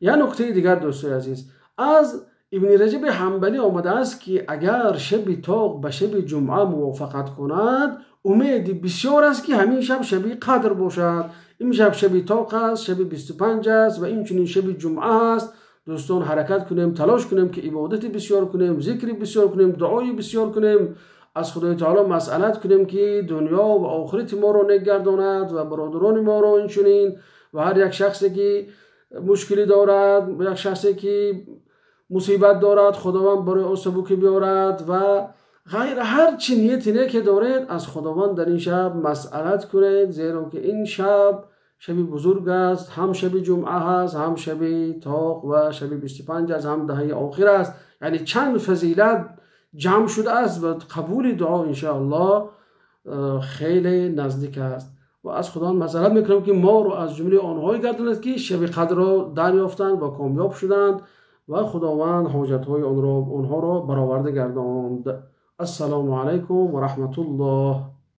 Як нуктаи дигар, дӯстои азиз, аз Ибни Раҷаби Ҳанбалӣ омадааст, ки агар шаби тоқ ба шаби ҷумъа мувофиқат кунад, умеди бисёр аст, ки ҳамин шаб шаби қадр бошад. Ин шаб шаби тоқ аст, шаби 25 аст ва инчунин шаби ҷумъа аст. Дӯстон, ҳаракат кунем, талош кунем, ки ибодати бисёр кунем, зикри бисёр кунем, дуои бисёр кунем, аз Худои таоло масъалат кунем, ки дунё ва охирати моро нек гардонад ва бародарони моро инчунин, ва ҳар як шахсе ки мушкилӣ дорад, як шахсе ки мусибат дорад, Худованд барои ӯ сабукӣ биёрад ва ғайр. Ҳар чӣ нияти неке доред, аз Худованд дар ин шаб масъалат кунед, зеро ки ин шаб шаби бузург аст, ҳам шаби ҷумъа ҳаст, ҳам шаби тоқ ва шаби 25 аст, ҳам даҳаи охир аст. Яъне чанд фазилат ҷамъ шудааст ва қабули дуо, иншоаллоҳ, хеле наздик аст. Ва аз Худованд масъалат мекунам, ки моро аз ҷумлаи онҳое гардонад, ки шаби қадрро дарёфтанд ва комёб шуданд ва Худованд ҳоҷатҳои онҳоро бароварда гардонд. Ассалому алайкум ва раҳматуллоҳ.